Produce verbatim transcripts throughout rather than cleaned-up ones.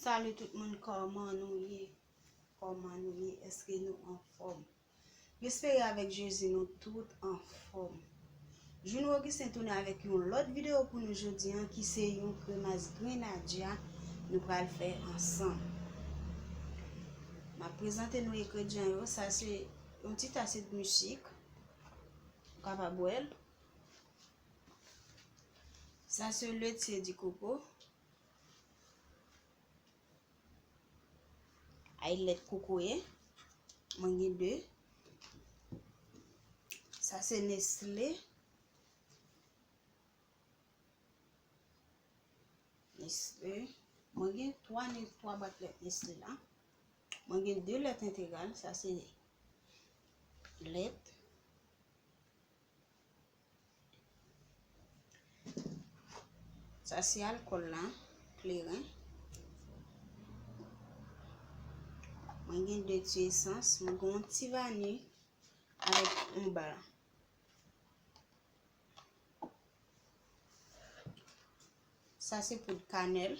Salut tout moun, kòman nou ye? Kòman nou ye? Èske nou anfòm? M espere avèk Jezi nou tout anfòm. Juno Augustin tounen avèk yon lòt videyo pou nou jodi a, ki se yon kremas grenadya nou pral fè ansanm. M ap prezante nou engredyan yo. Sa se yon ti tas edmi sik, ou kapab wè l. Sa se leti di koko. Ay lèt kokoye. Mwen gen de. Sa se Nestlé. Nestlé. Mwen gen twa ne-, twa bwat lèt Nestlé la. Mwen gen de lèt entegral. Sa se lèt. Sa se alkòl la, kleren. Mwen gen de ti esans, mwen gen yon ti vaniy avèk yon ba. Sa se poud kanèl.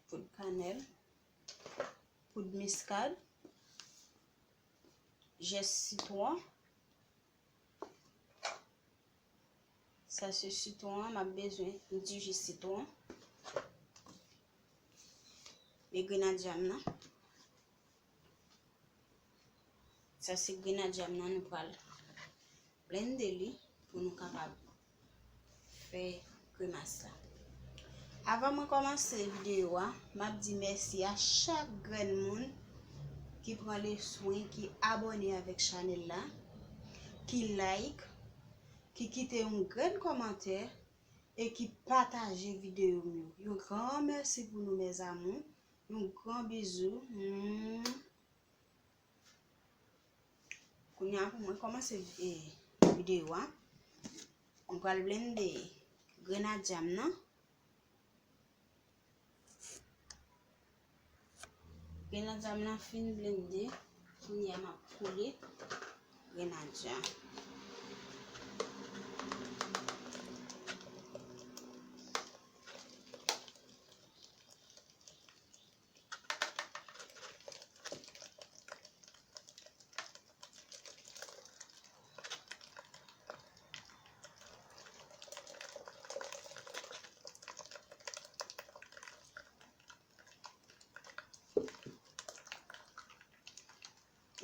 Poud kanèl. Poud miskad. Jès sitwon. Sa se sitwon an, m ap bezwen yon ti ji sitwon. E grenadya m nan. Sa se grenadya m nan, nou pral blende li pou nou kapab fè kremas la. Avan mwen kòmanse videyo a, m ap di mèsi a chak grenn moun ki pran le swen, ki abòne avèk chanèl la, ki like, ki kite yon grenn kòmantè e ki pataje videyo m yo. Yon gran mèsi pou nou, mes amours. Yon gran bizou. Mwah. Kounye a, pou mwen kòmanse, e, videyo a, mwen pral blende grenadya m nan. Grenadya m nan fin blende, kounye a m ap koule grenadya.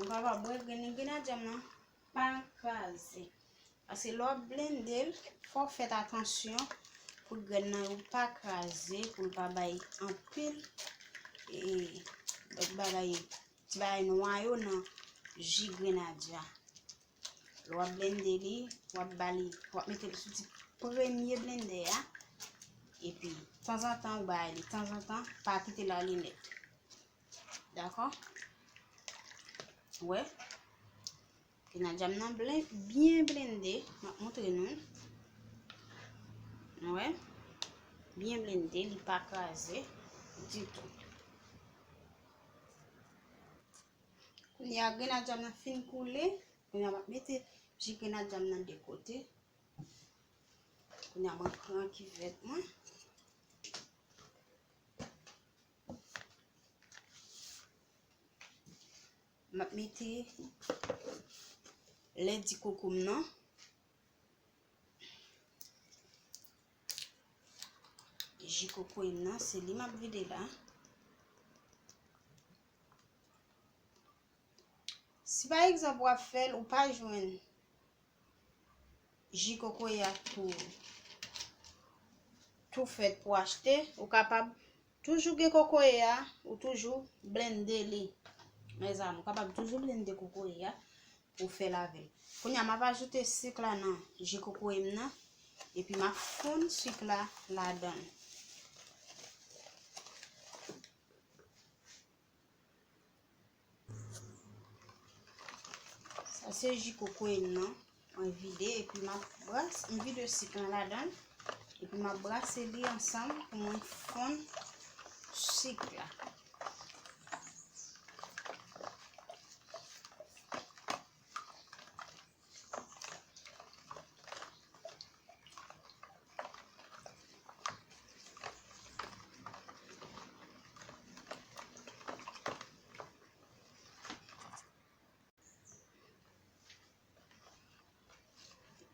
Ou kapab wè grenn grenadya m nan pa kraze. Paske lè w ap blende l, fò w fè atansyon pou grenn nan yo pa kraze, pou l pa bay anpil, e, lòt bagay, ti bagay nwa yo nan ji grenadya. Lè w ap blende li, w ap ba li, w ap mete l sou ti premye blendè a. Epi, tanzantan, ou bay li, tanzantan, pa kite l ale nèt. Dakò? Ou wè? Grenadya m nan blen-, byen blende. M ap montre nou. Ou wè? Byen blende, li pa kraze ditou. Kounye a, grenadya m nan fin koule. Kounye a, m ap mete ji grenadya m nan de kote. Kounye a, mwen pran kivèt mwen. M ap mete lè di koko m nan. Ji kokoye m nan, se li m ap vide la. Si pa egzanp w ap fè l, ou pa jwenn ji kokoye a tou, tou fèt pou achte, ou kapab toujou gen kokoye a, ou toujou blende li. Mezanmi, ou kapab toujou blende kokoye a pou fè l avè l. Kounye a, m ap ajoute sik la nan ji kokoye m nan, epi m ap fonn sik la ladan l. Sa se ji kokoye m nan. Mwen vide epi m ap brase, m vide sik lan ladan l. Epi m ap brase li ansanm pou mwen fonn sik la.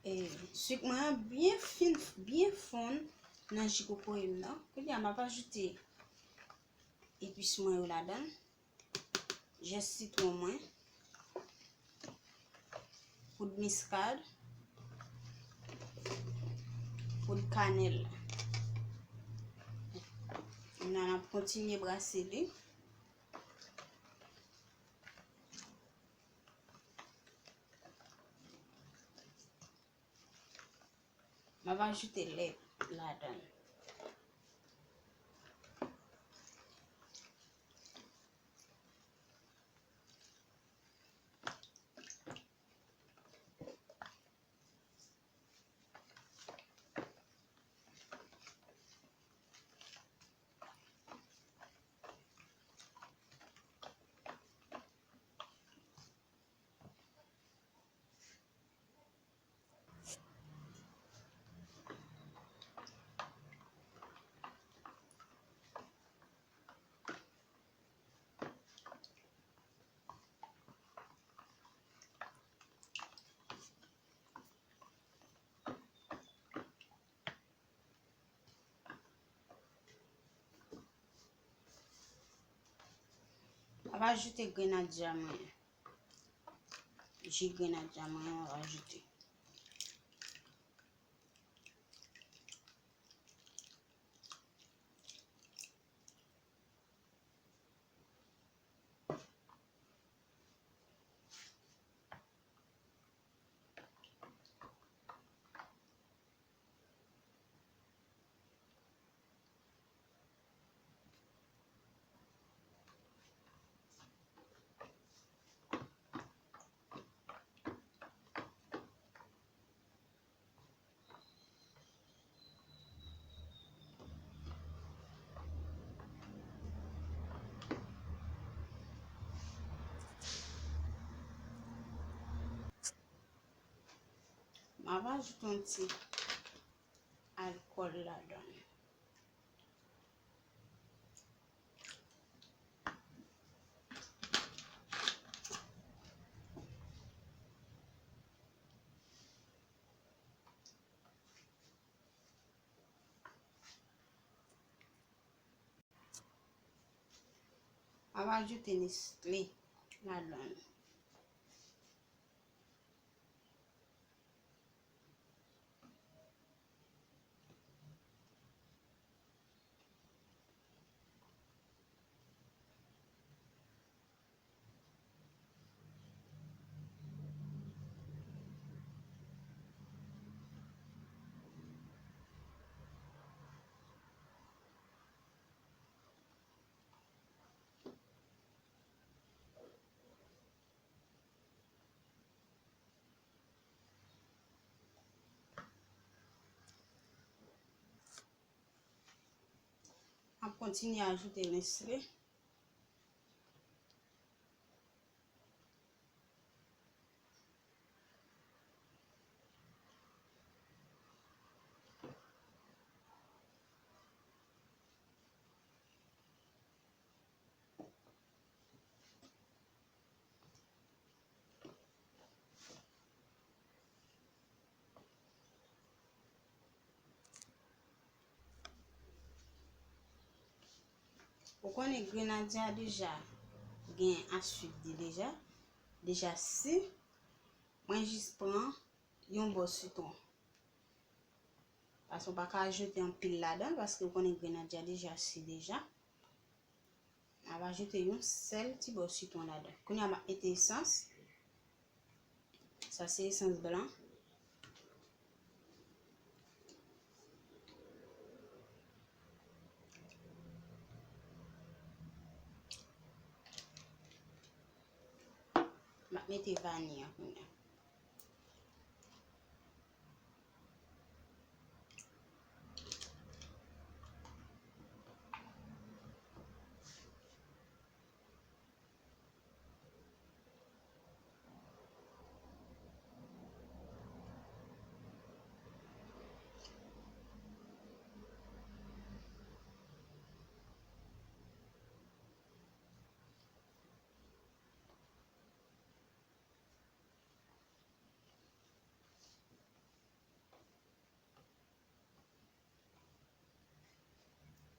Sik mwen an byen fin, byen fonn nan ji kokoye m nan. Kounye a, m ap ajoute epis mwen yo ladan l. Jès sitwon mwen, poud miskad, poud kanèl. Kounye a, n ap kontinye brase li. M ap ajoute lè ladan l. M ap ajoute grenadya mwen an. Ji grenadya mwen an, m ap ajoute. M ap ajoute yon ti alkòl ladan l. M ap ajoute Nestle ladan l. M ap kontinye ajoute Nestle. Ou konnen grenadya deja gen aswit li deja, deja si. Mwen jis pran yon bò sitwon. Paske w pa ka ajoute anpil ladan l, paske w konnen grenadya deja si deja. M ap ajoute yon sèl ti bò sitwon ladan. Kounye a, m ap mete esans. Sa se esans blan. M ap mete vaniy an kounye a.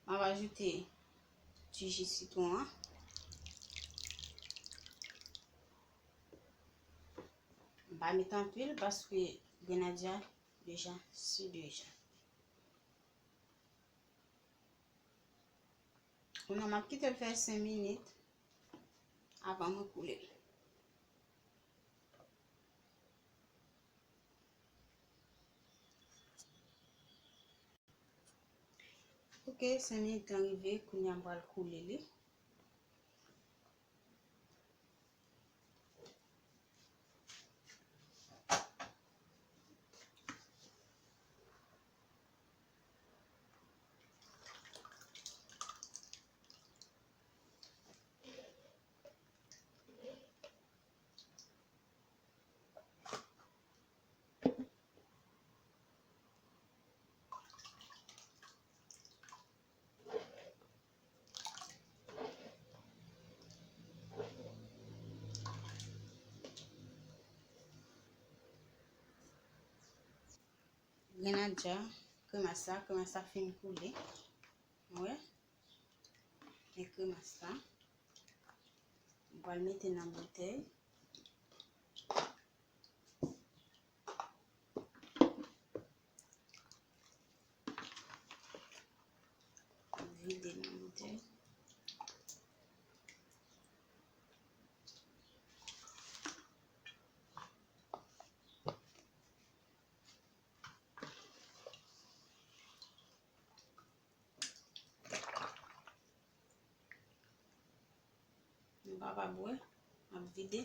M ap ajoute ti ji sitwon an. M pa met anpil paske grenadya deja si deja. Kounye a, m ap kite l fè senk minit avan mwen koule l. Ok, senk minit lan rive, kounye a m pral koule li. Grenadya, kremas la, kremas la fin koule. Ou wè? E kremas la. M pral mete nan boutèy. Vide nan boutèy. Nou pa pa bwè, m ap vide.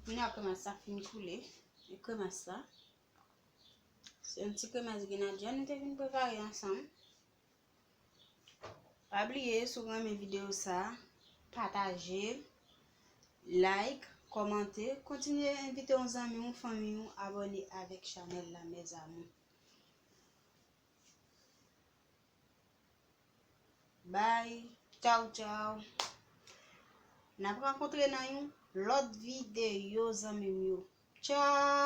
Kounye a kremas sa fin koule. E kremas sa, se yon ti kremas grenadya nou te vin prepare ansanm. Pa bliye, si w renmen videyo sa, pataje, like, kòmante, kontinye envite yon zanmi w, fanmi w, abòne avèk chanèl la, mes amours. Bye, tchaw, tchaw. N ap rankontre nan yon lòt videyo, zanmi m yo. Tchaw.